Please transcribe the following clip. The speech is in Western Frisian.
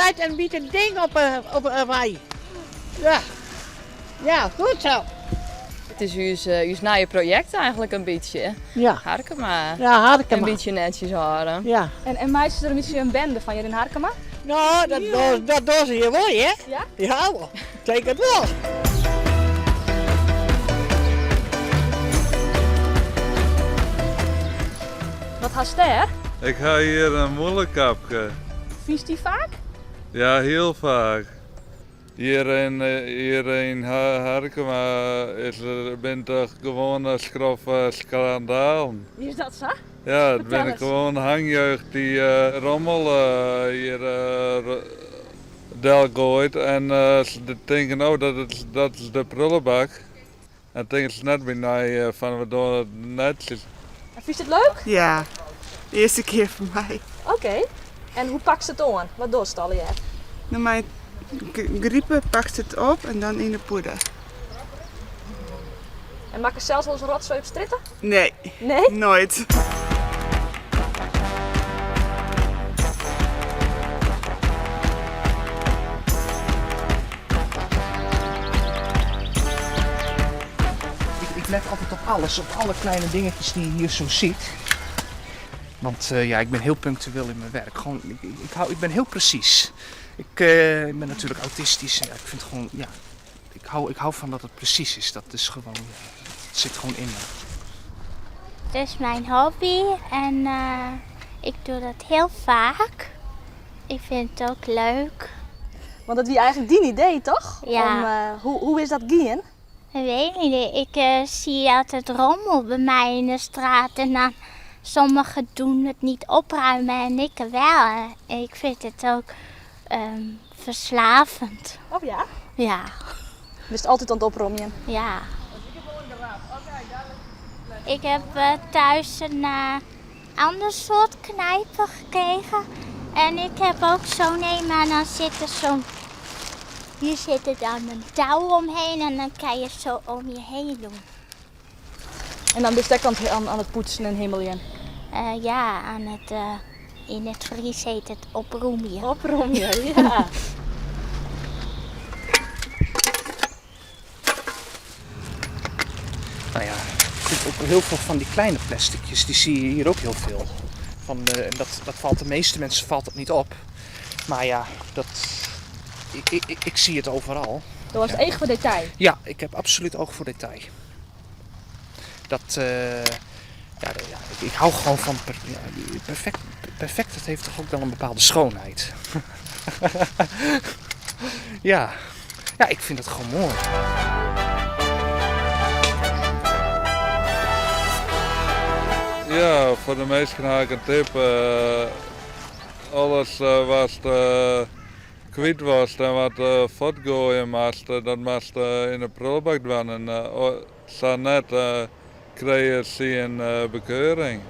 leit in wite ding op 'e wei. Ja, ja, goed zo. It is ús, ús nije projekt eigentlik in bytsje. Ja. Harkema. Ja, Harkema. In bytsje netsjes hâlde. Ja. En, en meitsje der in bytsje in bende fan hjir yn Harkema? No, dat, dat dogge se hjir wol, hear. Ja? Ja, wol. Tink it wol. Wat hast dêr? Ik ha hjir in mûlekapke. Fynst dy faak? Ja, hiel faak. Hjir yn, hjir yn Harkema is der, binne toch gewoane skroffe skandalen. Is dat sa? Ja, it binne gewoan hangjeugd dy't rommel hjir delgoait en se tinke no dat it, dat is de prullebak. En tinke se net by nei fan we dogge it netsjes. En fynst it leuk? Ja, de earste kear foar my. Oké. En hoe pakst it oan? Wat dochst allegear? No mei gripe pakst it op en dan yn de pûde. En makkest sels wolris rotsoai op strjitte? Nee. Nee? Noait. Ik let altijd op alles, op alle kleine dingetjes die je hier zo ziet. Want eh, ja, ik ben heel punctueel in mijn werk. Gewoon, ik, ik, hou, ik ben heel precies. Ik, eh, ik ben natuurlijk autistisch. En ja, ik vind gewoon, ja, ik hou, ik hou van dat het precies is. Dat is gewoon, dat zit gewoon in me. Het is mijn hobby en uh, ik doe dat heel vaak. Ik vind het ook leuk. Want dat wie eigentlik dyn idee, toch? Ja. Om, uh, hoe, hoe is dat gien? Ik weet niet. Ik uh, zie altijd rommel bij mij in de straat. En dan sommigen doen het niet opruimen en ik wel. Ik vind het ook um, verslavend. Oh ja? Ja. Bist altyd oan it opromjen? Ja. Ik heb uh, thuis een uh, ander soort knijper gekregen. En ik heb ook zo'n een, maar dan zit er zo'n... Hier zit er dan een touw omheen en dan kan je zo om je heen doen. En dan bist ek aan, aan it poetsen en himmeljen? Uh, ja, aan het, uh, in het Fries heet het opromjen. Opromjen, ja. Nou ja, ook heel veel van die kleine plasticjes, die zie je hier ook heel veel. Van de, en dat, dat valt de meeste mensen valt dat niet op. Maar ja, dat, ik, ik, ik zie het overal. Do hast each foar detail? Ja, ik heb absoluut oog voor detail. Dat, uh, ja, ja, ik, ik hou gewoon van per, ja, perfect, perfect. Dat heeft toch ook wel een bepaalde schoonheid. ja. ja, ik vind het gewoon mooi. Ja, foar de minsken ha ik in tip. Uh, alles uh, watst uh, kwyt wolst en wat fuortgoaie moatst, dat moatst yn de prullenbak dwaan. En sa net krije je in bekeuring.